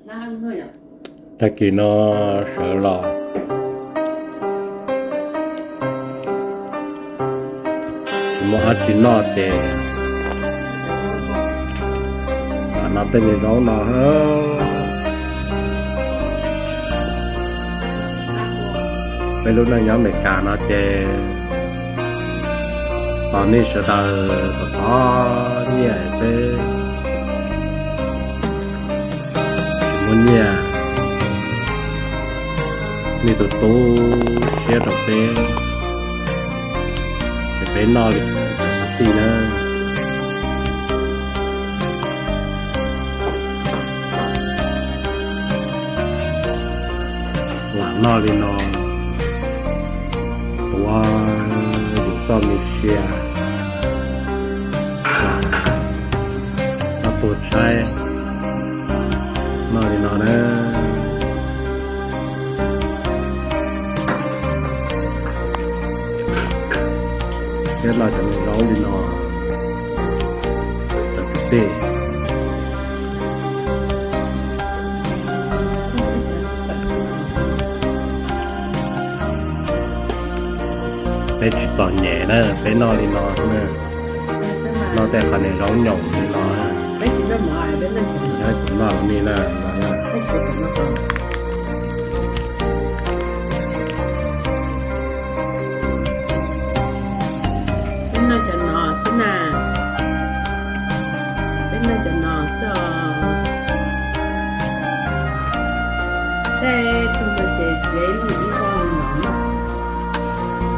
Tag kis no sawv los tsis muaj dab tsi noj ces mam noj tej me zaub no. Peb lub neej nyob Amelikas no ces tos nej sawv daws kom thov nyiaj peb tsis muaj nyiaj, nej tus tu siab rau peb, ces peb noj li cov kwv tij na. Lam noj li no, tuav yus txoj me sia, txhob tuag tshaib, noj li no na. Thiab noj cov me zaub li no rau kwv tij. Peb tsis txom nyem na, peb noj li no xwb na. Noj tej qhov niag zaub nyoos li no. Noj li no na. Peb noj cov no xwb na. Peb noj cov no xwb os. Tej tug no ces txiav ib vaj no,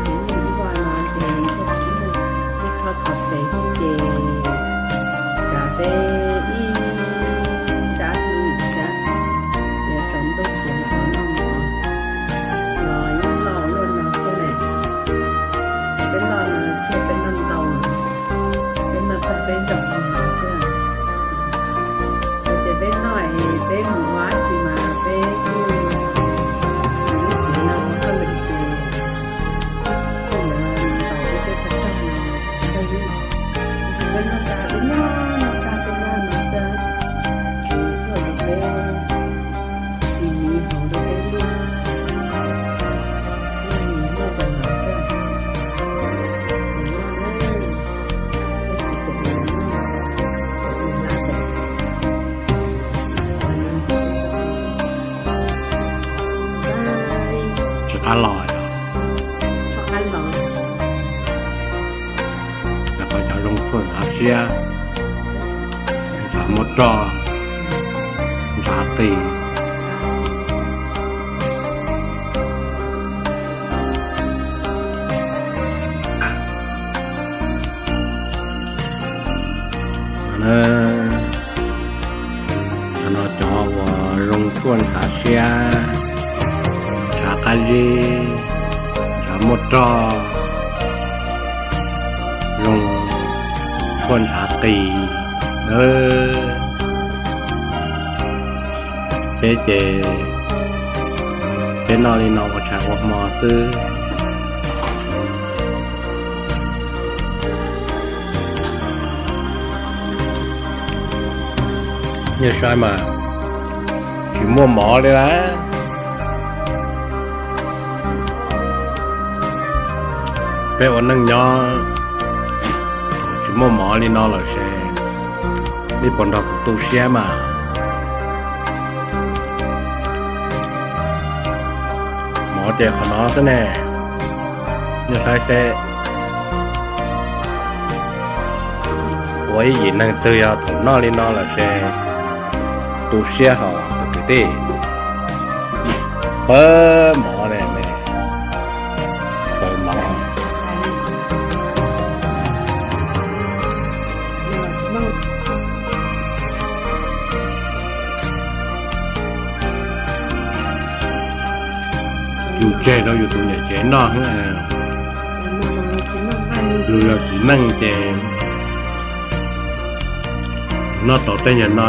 txiav ib vaj no ces ib qho txhais tes xwb ces kav peb ib nrab hnub thiab, ces tsaus ntuj ces mam noj mov. Los yeej loj luaj no xwb ne. Peb loj no thiab peb noj ntau, peb noj tag peb nrog ua mov xwb. Ces peb noj es peb mus ua dab tsi mas peb kuj mus lub tsev no ua txoj lwm ces kuj yuav ntaus peb tej pov rog no ntag. Tab sis peb noj tag peb noj, noj tag peb noj no xwb, tsis tuaj rau peb tis miv hauv rau peb lub, noj nis noj cov no xwb. Tsis qab los, tsis qab los. Cov zoo tshuaj ntshav siab, ntshav muaj roj, ntshav qis. Cov no cov uas zoo tshuaj ntshav siab, ntshav qab zib, ntshav muaj roj, zoo tshuaj ntshav qis. Peb ces peb noj li no ua tshais ua hmo xwb. Nej saib mas, tsis muaj mov li lawm. Peb ua neej nyob tsis muaj mov li no lawm ces nej puas nrog kuv tu siab mas? Mov ces qhov no xwb ne. Nej saib seb, ua ib yim neeg twg yog thaum noj li no lawm ces tu siab hos tus kwv tij. Pawg mov ne, pawg mov. Yus tseg rau yus tus niam tsev noj, yus yog txiv neej ces noj tau tej nyuag no.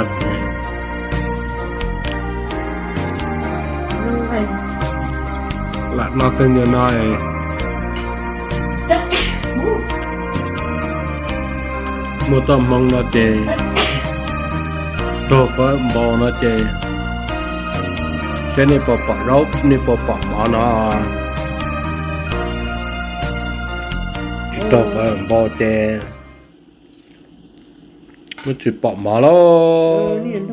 Lam noj tej nyuag no, muaj txoj hmoo no ces, raug fab npau no ces Seb nej puas pom zaub, nej puas pom mov no. Tsis raug npau ces muab tsis pom mov lauj.